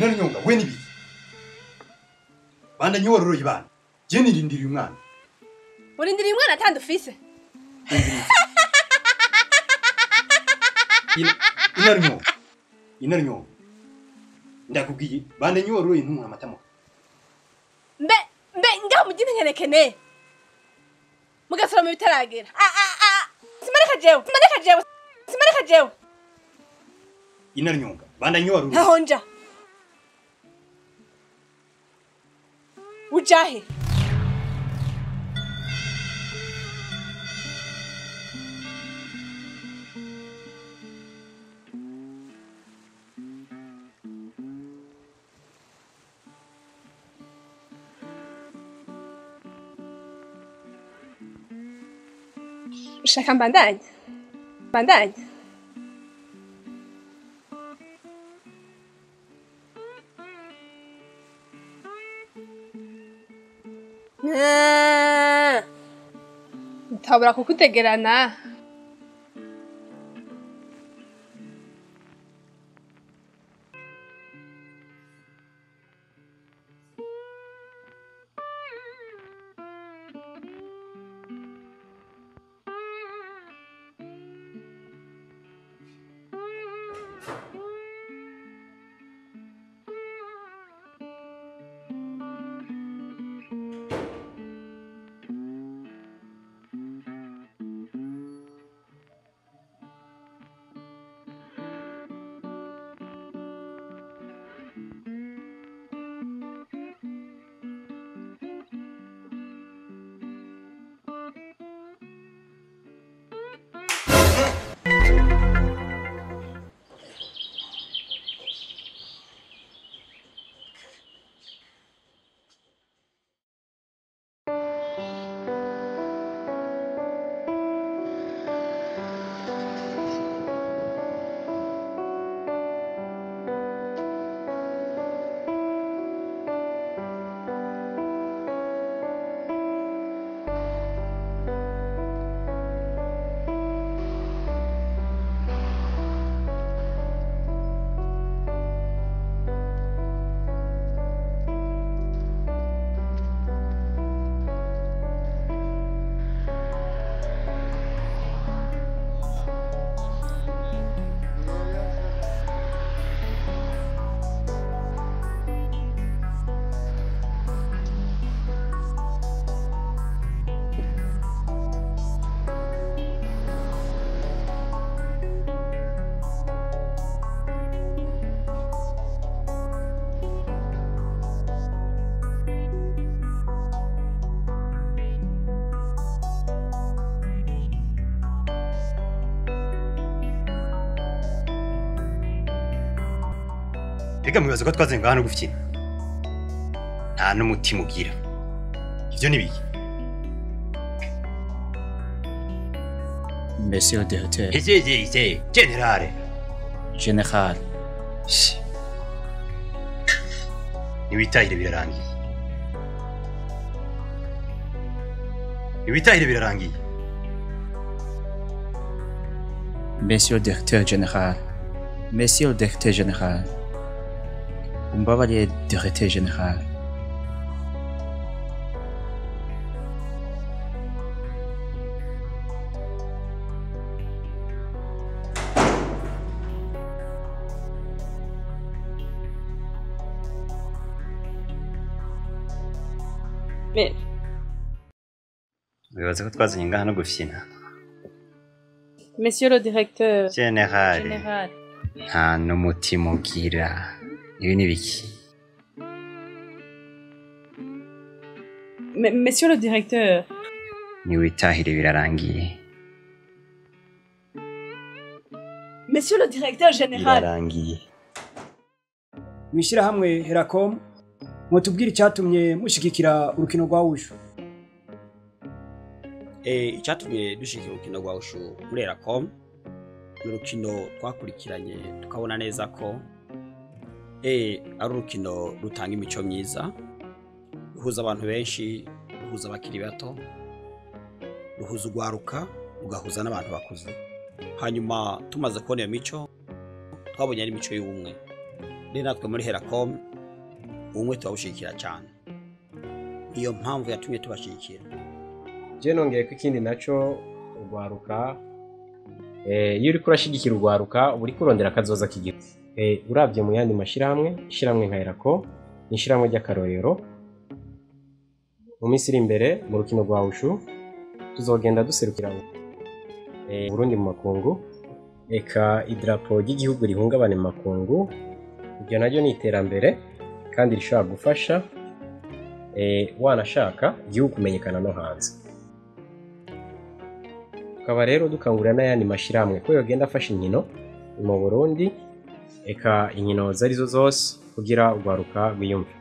Inarunyonga we nibi. Banda nyororo ibana. Je nirindiriye umwana. Urindiriye umwana atandi ufise? Inarunyonga. Inarunyonga. Ndakubwiye banda nyororo intumura amatamo. Mbe mbe ngaho mugine nkerekene. Mugasoroma bitaragera. Simareka jewe. Simareka jewe. Simareka jewe. Inarunyonga banda nyororo. Ntahonja. Ujahe. Ushaka mbandanye? Mbandanye? Ntabura kukutegerana. Rega mwibaza ko twazenga hano gufyina. Nta n'umutima ugira. Ivyo ni biki? Monsieur le directeur. Ije général. Général. Niwitahire birarangiye. Niwitahire birarangiye. Monsieur le directeur général. Monsieur le directeur général. Umbabarire directeur général. Mwibaza ko twazanye ngaha no gufyina. Monsieur le directeur général. Général. Nta n'umutima ugira. Ibi ni biki? Monsieur le directeur. Niwitahire birarangiye. Monsieur le directeur général. Birarangiye. Mwishirahamwe Heracom mutubwira icyatumye mushigikira urukino rwa Wushu. Icyatumye dushigikira urukino rwa Wushu muri Heracom ni urukino twakurikiranye tukabona neza ko ari urukino rutanga imico myiza, ruhuza abantu benshi, ruhuza abakiri bato, ruhuza urwaruka, rugahuza n'abantu bakuze. Hanyuma tumaze kubona iyo mico twabonye ari imico y'ubumwe. Rero natwe muri Heracom ubumwe turabushyigikira cyane, niyo mpamvu yatumye tubashyigikira. Je nongeye ko ikindi naco urwaruka, iyo uriko urashigikira urwaruka uba uriko urondera akazoza k'igihugu. Uravye mu yandi mashirahamwe, ishirahamwe nka Heracom ni ishirahamwe ry'akarorero. Mu minsi iri imbere mu rukino rwa Wushu tuzogenda duserukira Burundi mu makungu, eka idarapo ry'igihugu rihungabane mu makungu. Iryo naryo ni iterambere kandi rishobora gufasha wanashaka igihugu kumenyekana no hanze. Tukaba rero dukangurira n'ayandi mashirahamwe ko yogenda afasha inkino mu Burundi, eka inkino zarizo zose kugira urwaruka rwiyumve.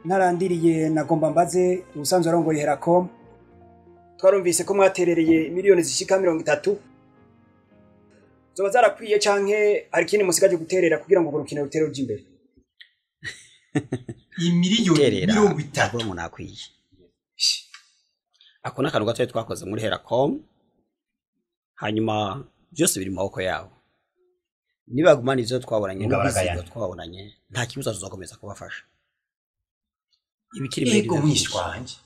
Narandiriye nagomba mbaze ubusanzwe arongoye Heracom, twarumvise ko mwaterereye miliyoni zishika 30 zoba zarakwiye canke hari ikindi musigaje guterera kugira ngo urukino rutere ruja imbere? Imiliyoni 30 ngo nakwiye. Ako n'akantu gatoya twakoze muri Heracom, hanyuma byose biri mu maboko yabo. Nibagumana ivyo twabonanye n'ubuzima twabonanye, nta kibuza tuzakomeza kubafasha. Ibikiri Ego mwishwa wanje.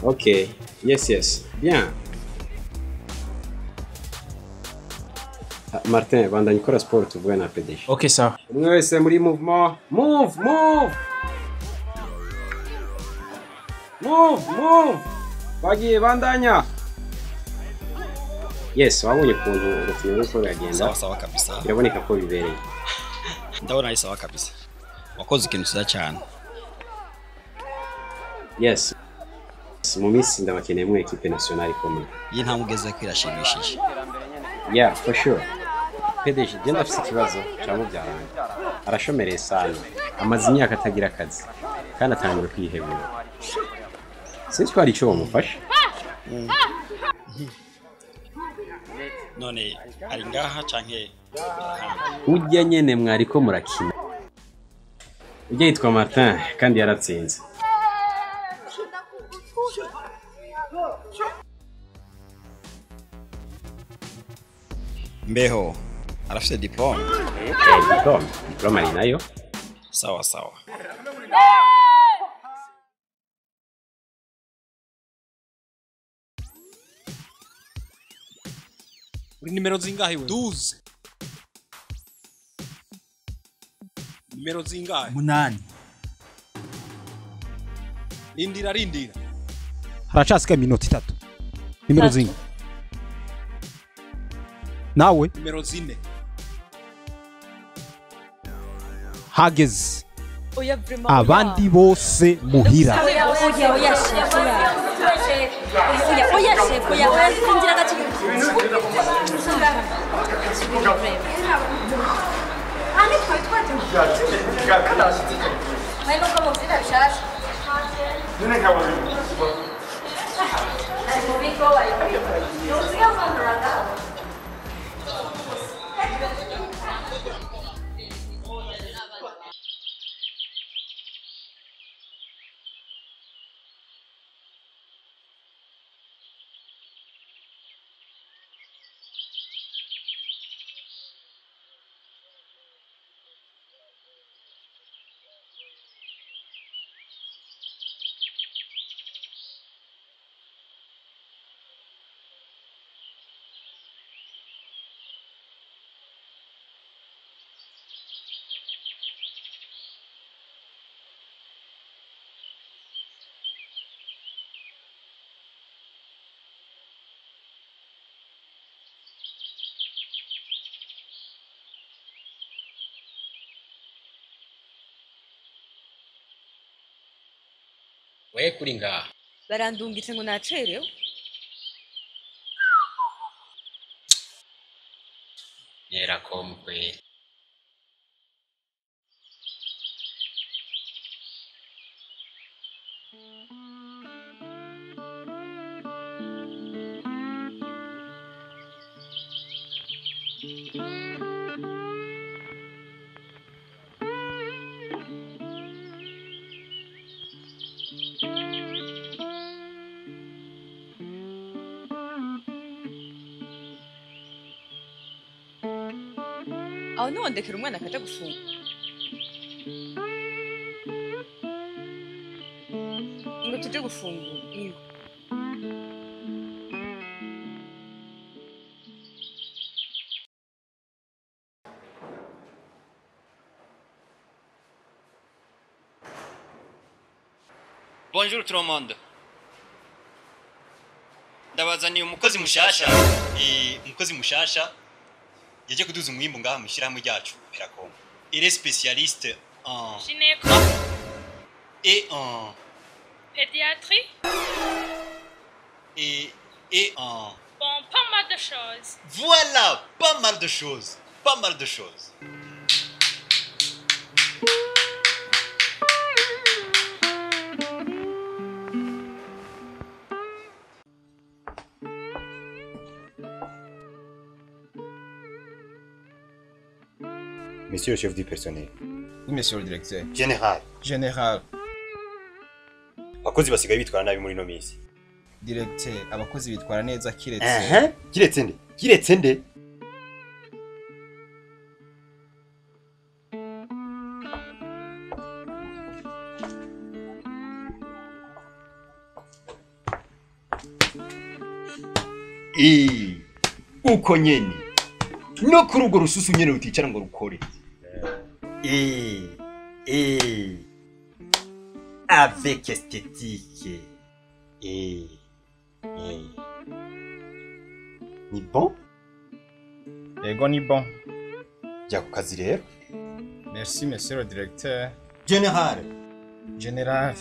Ok, yes, yes, bien. Martin, bandanya ukora sport tuvuge na PDG. Ok, sawa. Umwe wese muri mouvement. Move, move! Move, move! Bagiye bandanya. Yes, wabonye ukuntu urukino ruriko ruragenda. Sawa sawa kabisa. Biraboneka ko bibereye. Ndabona ari sawa kabisa. Wakoze ikintu cyiza cyane. Yes. Mu minsi ndabakeneye mu equipe nationale ikomeye. Iyi ntambwe ugeze ko irashimishije. Yeah, for sure. PDG genda afise ikibazo ca mubyaranje. Arashomereye sana. Amaze imyaka atagira akazi kandi atangiye kwihebura. Sinzi ko hari ico bamufasha. None ari ngaha canke Ujya nyene mwariko murakina. Ujya yitwa Martin kandi yaratsinze. Mbeho arafise diplome? Diplome, diplome ari nayo. Sawa sawa. Uri nimero zingahe we? 12. Nimero zingahe? 8. Rindira rindira. Haracasigaye iminota 3. Nimero zingahe? Nawe? Nimero 4. Hageze. Abandi bose muhira. Oya oya chef, oya. Oya oya chef, oya oya rindira gato. We kuri ngaha. Barandungitse ngo nacerewe. Yeracom kweli. Aho ntiwondekera umwana akaja gufunga. Ngo tuje gufungura. Ingo. Bonjour tout le monde. Ndabazaniye umukozi mushasha. Umukozi mushasha yaje kuduza umwimbu ngaha mu ishyirahamwe ryacu Heracom. Il est spécialiste en gynéco et en pédiatrie et en bon, pas mal de choses. Voilà, pas mal de choses, pas mal de choses. Monsieur le chef du personnel. Oui, monsieur le directeur. Général. Général. Abakozi basigaye bitwara nabi muri no minsi. Directeur, abakozi bitwara neza kiretse. Kiretse nde? Kiretse nde? Uko nyene. No kuri urwo rususu nyene ruticara ngo rukore. Avec esthétique. Ni bon? Ego ni bon. Jya ku kazi rero. Merci monsieur le directeur. Général. Général.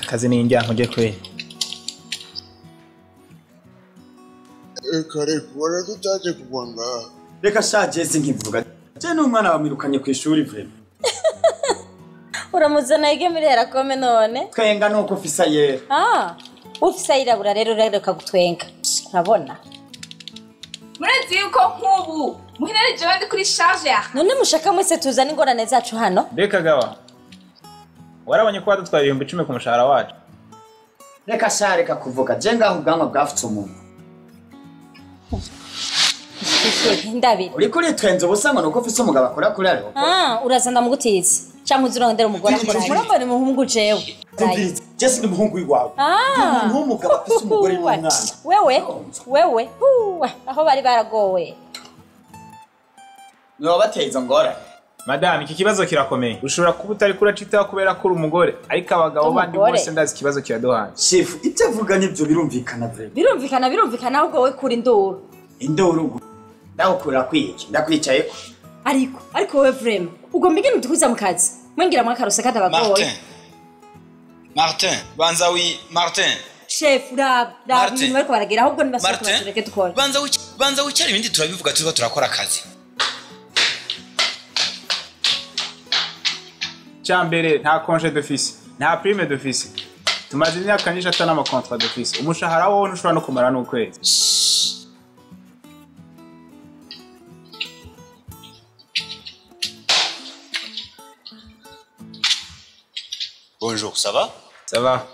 Akazi ni indyango nje kweli. Reka reka ubona ko utaje kugwa ngaha. Reka sha Jesse nkivuga. Je n'umwana bamwirukanye ku ishuri vrema. Uramuzana yige muri Heracom none? Twenga nuko ufisa yera. Ah, ufisa yirabura rero reka gutwenga. Urabona? Murazi yuko nk'ubu muhinere jewe ndi kuri charge ya. None mushaka mwese tuzana ingorane zacu hano? Reka gawa. Warabonye ko wadutwaye 10,000 ku mushahara wacu. Reka sha reka kuvuga je ngaho ubwanwa bwafutse umuntu. Ndabiri. Uriko uritwenza ubusa ngo nuko ufise umugabo akora kuri ariho. Ah, uraza ndamugutiza. Canke uzirondera umugore akora. Murambone muhungu jewe. Jesse ni umuhungu wiwawe. Ah. Ni umugabo afise umugore n'umwana. Wewe. Aho bari baragowe. Niwe wabateye izo ngorane. Madame, iki kibazo kirakomeye. Ushobora kuba utari kuracitaho kubera ko uri umugore, ariko abagabo bandi bose ndazi ikibazo kiraduhana. Chef, ibyo avuga nibyo birumvikana vrema. Birumvikana ahubwo we kuri induru. Induru ndagukura kwiki, ndakwicayeko. Ariko wewe vrema, ugomba ingene uduhuza mu kazi. Mwengira mwakarose katabagoye. Martin, banza wi Martin. Chef, rab ibintu bariko baragira ahubwo nibasaba kubatureke dukora. Banza wicare ibindi turabivuga turiko turakora akazi. Cyambere nta congé d'office, nta prime d'office. Tumaze imyaka myinshi atana ama contrat d'office. Umushahara wowe ntushobora no kumara n'ukwezi. Bonjour, ça va? Ça va.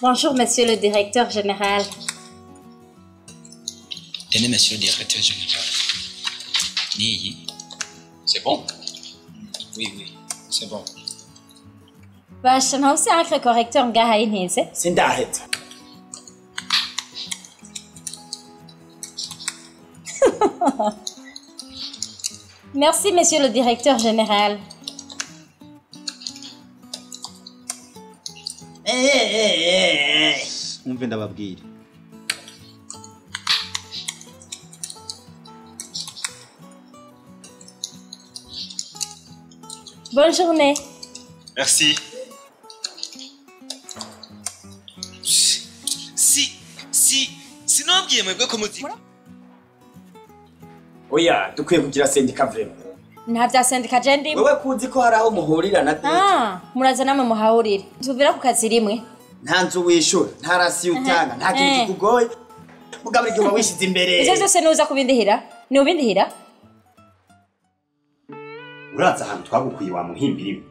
Bonjour, monsieur le directeur général. Tenez, monsieur le directeur général. Niyi. C'est bon? Oui, oui, c'est bon. Basha, ntawusi encre correcteur ngaha y'inteze? Sindaheza. Merci, monsieur le directeur général. Umve ndababwira. Bonne journée. Merci. Si sinabwiye mwebwe ko muzi. Oya, dukwiye kugira sendika vraiment. Nta vya sendika je ndimo. Wewe kuzi ko hari aho muhurira na Dede. Ah, muraza namwe muhahurire. Tuvira ku kazi rimwe. Nta nzu wishura, nta rasiyo utanga, nta kintu kikugoye. Mugabo igihe uba wishize imbere. Ivyo vyose nuza kubindihira? Ni ubindihira? Uraza ahantu twagukuye wa muhimbiriwe.